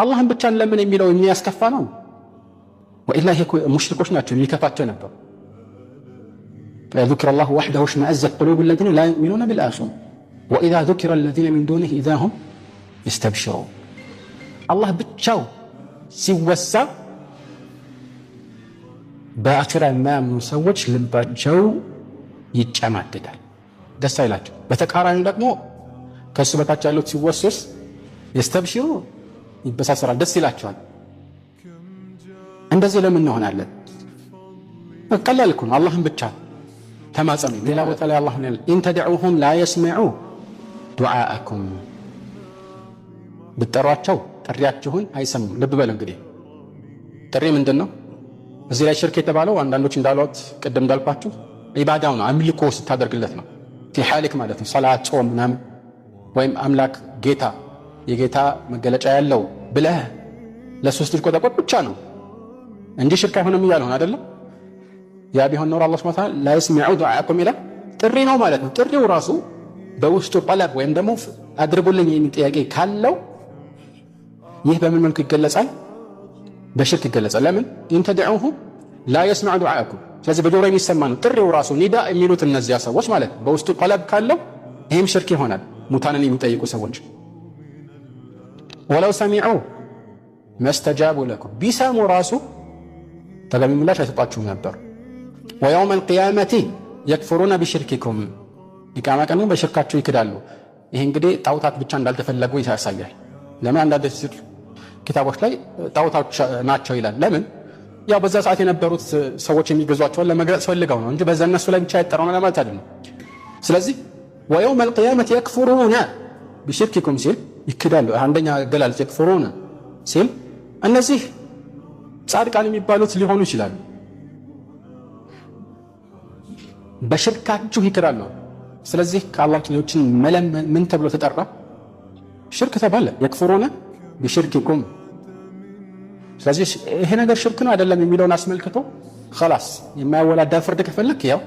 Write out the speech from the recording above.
አላህን ብቻ እንለምን የሚለው የሚያስከፋ ነው? ወኢላ ይሄ ሙሽሪኮች ናቸው የሚከፋቸው ነበር። ذكر الله وحده اشمأزت قلوب الذين لا يؤمنون بالآخرة وإذا ذكر الذين من دونه إذا هم يستبشرون። አላህ ብቻው ሲወሳ በአኺራ የማያምኑ ሰዎች ልባቸው ይጨማደዳል፣ ደስ አይላቸው። በተቃራኒው ደግሞ ከእሱ በታች ያሉት ሲወሱስ يستبشرون ይበሳሰራል፣ ደስ ይላቸዋል። እንደዚህ ለምን እንሆናለን? ቀላል እኮ ነው። አላህን ብቻ ተማጸኑ። ሌላ ቦታ ላይ አላህ إن تدعوهم لا يسمعوا دعاءكم፣ ብትጠሯቸው ጥሪያችሁን አይሰሙም። ልብ በሉ እንግዲህ ጥሪ ምንድን ነው? እዚህ ላይ ሽርክ የተባለው አንዳንዶች እንዳሏት ቅድም እንዳልኳችሁ ኢባዳው ነው፣ አምልኮ ስታደርግለት ነው። في حالك ማለት ነው። ሰላት፣ ጾም ምናምን ወይም አምላክ ጌታ የጌታ መገለጫ ያለው ብለህ ለሶስት ስትቆጠቆጥ ብቻ ነው እንጂ ሽርክ አይሆንም እያልሆን አይደለም። ያ ቢሆን ኖሮ አላህ سبحانه وتعالى لا يسمعوا دعاءكم ይላል። ጥሪ ነው ማለት ነው። ጥሪው ራሱ በውስጡ ጠለብ ወይም ደግሞ አድርጉልኝ የሚል ጥያቄ ካለው ይህ በምን መልኩ ይገለጻል? በሽርክ ይገለጻል። ለምን إن تدعوهم لا يسمعوا دعاءكم። ስለዚህ በጆሮ የሚሰማ ነው ጥሪው ራሱ ኒዳ የሚሉት እነዚያ ሰዎች ማለት ነው። በውስጡ ጠለብ ካለው ይህም ሽርክ ይሆናል። ሙታንን የሚጠይቁ ሰዎች ولو سمعوا ما استجابوا لكم ቢሰሙ ራሱ ተገቢ ምላሽ አይሰጧችሁም ነበር። ويوم القيامة يكفرون بشرككم የቂያማ ቀን በሽርካቸው ይክዳሉ። ይህ እንግዲህ ጣዖታት ብቻ እንዳልተፈለጉ ያሳያል። ለምን አንዳንድ ኪታቦች ላይ ጣዖታቶች ናቸው ይላል። ለምን ያው በዛ ሰዓት የነበሩት ሰዎች የሚገዟቸውን ለመግለጽ ፈልገው ነው እንጂ በዛ እነሱ ላይ ብቻ ያጠረው ነው ለማለት አይደለም። ስለዚህ ويوم القيامة يكفرون بشرككم ሲል ይክዳሉ። አንደኛ አገላለጽ يكفرون ሲል እነዚህ ጻድቃን የሚባሉት ሊሆኑ ይችላሉ። በሽርካችሁ ይክዳሉ። ስለዚህ ከአላህ ሌሎችን መለመን ምን ተብሎ ተጠራ? ሽርክ ተባለ። يكفرون بشرككم። ስለዚህ ይሄ ነገር ሽርክ ነው አይደለም የሚለውን አስመልክቶ خلاص የማያወላዳ ፍርድ ከፈለክ ያው